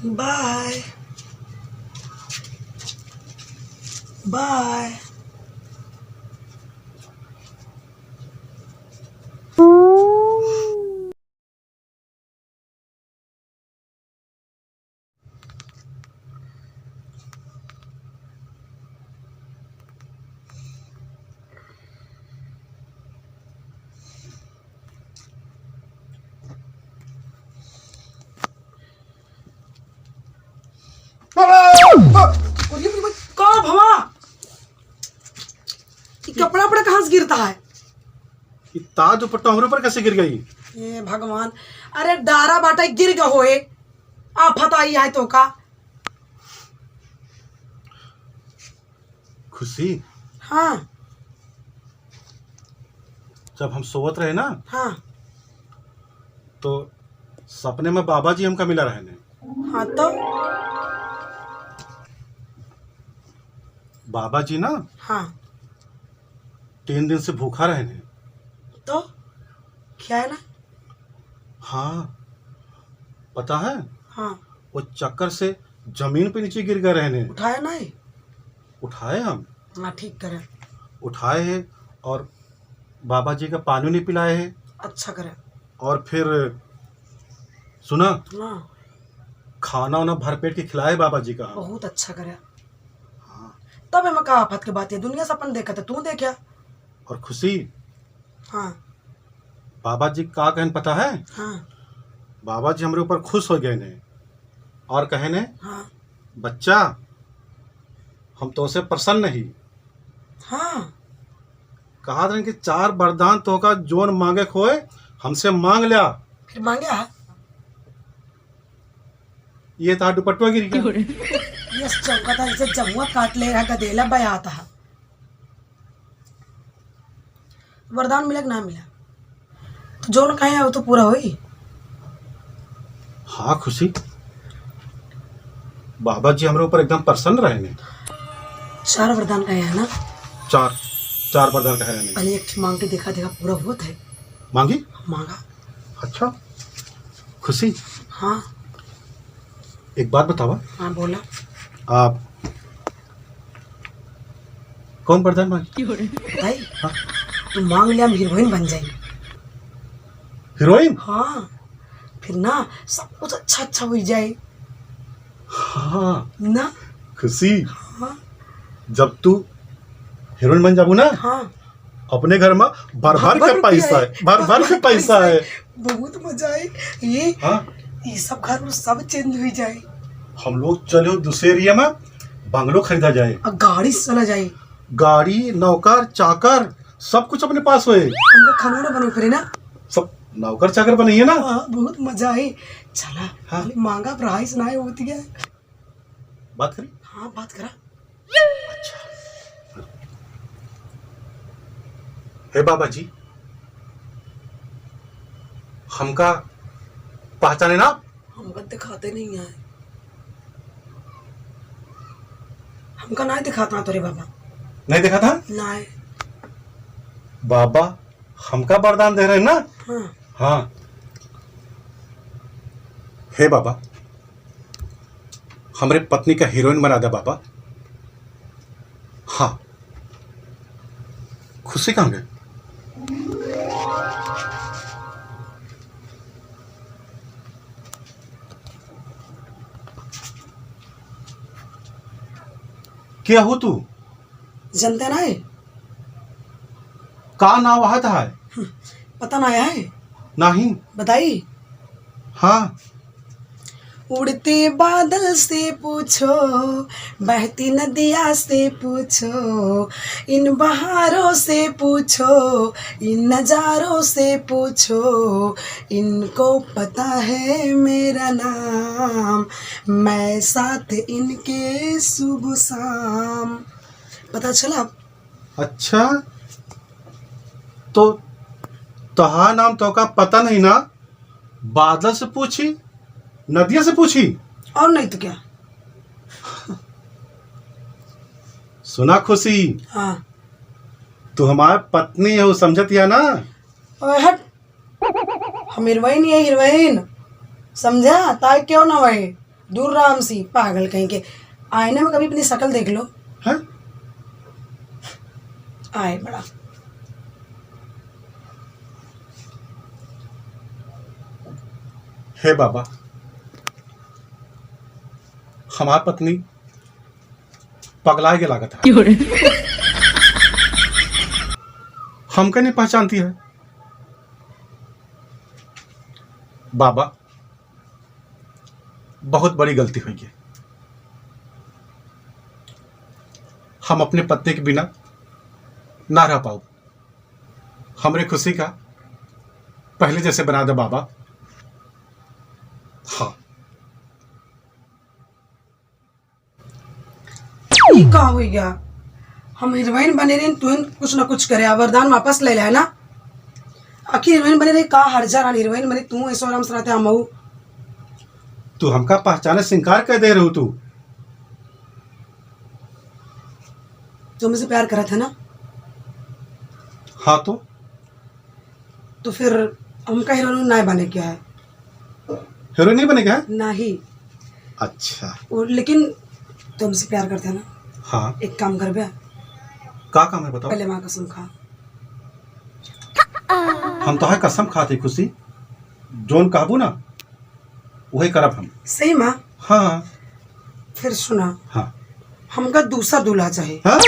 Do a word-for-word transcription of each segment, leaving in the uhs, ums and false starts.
बाय। बाय। का भवा? ई कपड़ा उपड़ा कहाँ से गिरता है? ई तार दुपट्टा हमरे ऊपर कैसे गिर गई? ए भगवान, अरे डारा बाटा गिर गए होए, आफत आई है तोका। खुशी। हाँ। जब हम सोवत रहे ना, हाँ। तो सपने में बाबा जी हमका मिला रहे ने। हाँ तो? बाबा जी ना, हाँ। तीन दिन से भूखा रहे ने। तो खियाए ना? हाँ, पता है? हाँ। वो चक्कर से जमीन पे नीचे गिर गए रहे ने। उठाए ना ही? उठाए हम। हाँ, ठीक करे। उठाए हैं और बाबा जी का पानी नहीं पिलाए हैं। अच्छा करे। और फिर सुना? हाँ। खाना वाना भरपेट के खिलाए बाबा जी का। बहुत अच्छा करे। हाँ। तब एमा का आफत के बात है, दुनिया से अपन देखत है, तू देखा। और खुशी, हाँ। बाबा जी का कहन पता है? हाँ। बाबा जी हमरे ऊपर खुश हो गए ने और कहे ने, हाँ। बच्चा, हम तोसे प्रसन्न ही। हाँ। कहा था कि चार वरदान तोहका जोन मांगे खोए, हमसे मांग ल्या। फिर मांगे हा? ये था दुपट्टवा गिर गया। यस, चौका था, जैसे जमुआ काट ले रहा, गदेला बयात हा। वरदान मिला कि ना मिला? तो जौन कहे हैं, वो तो पूरा होई। हाँ खुशी, बाबा जी हमरे ऊपर एकदम प्रसन्न रहे ने। चार वरदान कहे हैं ना? चार, चार वरदान कहे रहे ने। पहले एक ठे मांग के देखा, देखा पूरा होत है। मांगी? मांगा। अच्छा खुशी। हाँ। एक बात बतावा। हाँ, बोला। आप कौन वरदान मांगी? भाई, हाँ। तू मांग लिया, हम हीरोइन बन जाई। हीरोइन? हाँ, फिर ना सब कुछ अच्छा अच्छा हो जाए। हाँ। ना? खुशी, हाँ। जब तू हीरोइन बन जाबू ना, हाँ। अपने घर में भर भर के पैसा है, भर भर के पैसा है। बहुत मजा आए। ये, हाँ। ये सब घर में सब चेंज हो जाए। हम लोग चले दूसरे एरिया में, बंगलो खरीदा जाए। और गाड़ी से चला जाए। गाड़ी, नौकर, चाकर, सब कुछ अपने पास होए। हमका खाना ना बनवे पड़े ना। सब नौकर चाकर बनइए ना। हाँ, बहुत मजा आए। चला, हाँ। खाली मांगा प्राइस ना होती है। बात करी? हाँ, बात करा। अच्छा। हे बाबा जी, हमका पहचाने ना? हमका दिखाते नहीं है। हमका ना दिखाता तोरे बाबा। नहीं दिखाता? नहीं। बाबा हमका वरदान दे रहे हैं ना? हाँ। हाँ। हे बाबा, हमरे पत्नी का हीरोइन बना दे बाबा। हाँ। खुशी कहाँ गए? क्या हो तू? जनते ना है? का नाव है तहार? हम्म, पता ना है। नहीं। बताई? हाँ। उड़ते बादल से पूछो, बहती नदिया से पूछो, इन बहारों से पूछो, इन नजारों से पूछो, इनको पता है मेरा नाम, मैं साथ इनके सुबह शाम। पता चला? अच्छा, तो तहार नाम तोका पता नहीं ना? बादल से पूछी, नदिया से पूछी। और नहीं तो क्या? सुना खुशी, हाँ। तू हमार पत्नी हो, समझत या ना? ओए हट, हम हीरोइन है, हीरोइन। समझा? ताई क्यों ना भाई? दूर रहा हमसे, पागल कहीं के। आईने में कभी अपनी शकल देख लो। हैं? आए बड़ा। हे बाबा, हमार पत्नी पगलाए के लागत है। क्यों रे? हमके नहीं पहचानती है। बाबा, बहुत बड़ी गलती हुई है। हम अपने पत्नी के बिना ना रह पाउब। हमरे खुशी का पहले जैसे बना दे बाबा। हाँ। ई का होइ गया? हम हीरोइन बने रही, तू कुछ ना कुछ करे, आ वरदान वापस ले ले, है ना? आखिर हीरोइन बने रही, का हर्जा रहन हीरोइन बने, तू ऐसो आराम से रहते, हम हऊ। तू हमका पहचाने से इनकार कर दे रहू तू। तू हमसे प्यार करत है ना? हाँ तो? तो फिर हमका हीरोइन नाय बने क्या है? हीरोइन नहीं बने क्या है? नहीं। अच्छा। और लेकिन तू हमसे प्यार करते है ना? हाँ। एक काम करबे? का काम है बताओ? पहले माँ कसम खा। हम तोहार कसम खात ही खुशी, जोन कहबू ना, वही करब हम। सही माँ? हाँ। फिर सुना। हाँ। हमका दूसरा दूल्हा चाही। हाँ?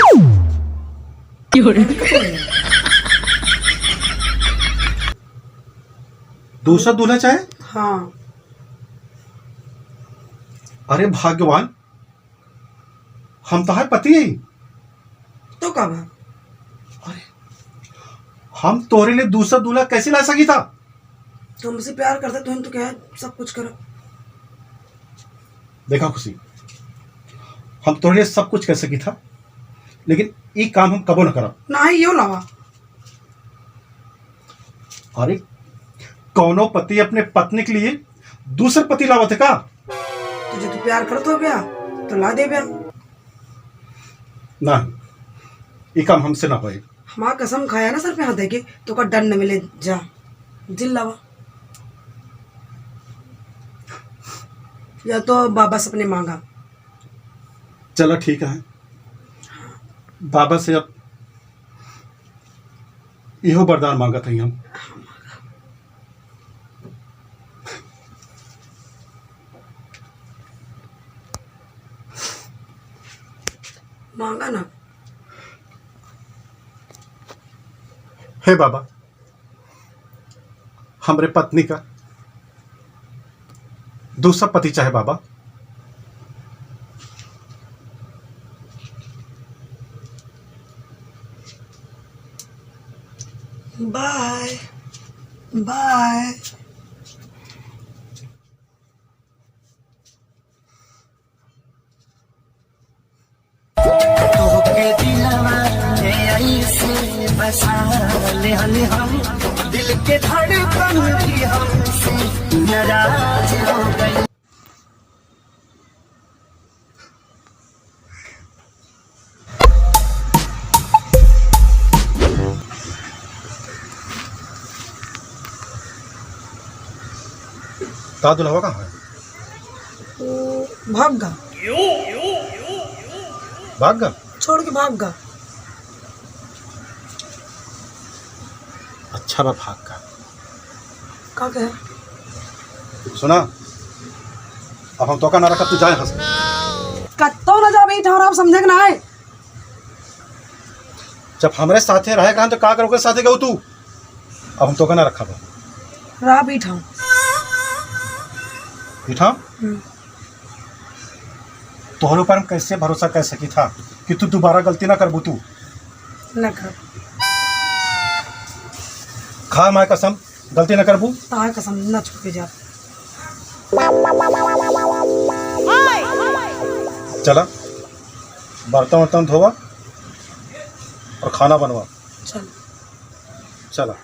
दूसरा दूल्हा चाहे? हाँ। अरे भाग्यवान, हम तोहार पति हई। तो का बा? अरे, हम तोहरे लिए दूसरा दूल्हा कैसे ला सकी था? तो हमसे प्यार करता तो हम तो क्या है, सब कुछ करो। देखा खुशी, हम तोहरे लिए सब कुछ कर सकी था, लेकिन ई काम हम कबो न करब। नाही, यो लावा। अरे, कौनो पति अपने पत्नी के लिए दूसर पति लावत है का? तुझे तो प्यार करत हो ब्या, तो ला दे ब्या। ना, ई काम हमसे ना होए। हमार कसम खाया ना सर पे हाथ देके, तो का डर न मिले, जा, जिन लावा। या तो बाबा से अपने मांगा। चला ठीक है, बाबा से अब इहो वरदान मांगत हई हम। मांगा ना। हे बाबा, हमरे पत्नी का दूसरा पति चाहे बाबा। बाय, बाय। तोहके दिलवा में ऐसे बसा लेहन हम, दिल के धड़कन भी हमसे नाराज हो गई। ता दुल्हवा कहाँ है? वो भाग गा। भाग गा? छोड़ के भाग गा। अच्छा बा, भाग गा। का कहे? सुना, अब हम तोका ना रखब, तू जाए यहाँ से। कत्तो ना जाबे, ई ठहराव समझे के ना है। जब हमरे साथे रहे के रहन, तो का कर ओकरे साथे गऊ तू? अब हम तोका ना रखब। रहा बैठाऊं। बैठाऊं? हम्म। तोहरे ऊपर हम कैसे भरोसा कर सकी था कि तू दोबारा गलती ना करबू तू? ना कर। खा माय कसम, गलती ना करबू? ताय कसम, ना छूटे जा। चला, बर्तन वर्तन धोवा और खाना बनवा। चल। चला।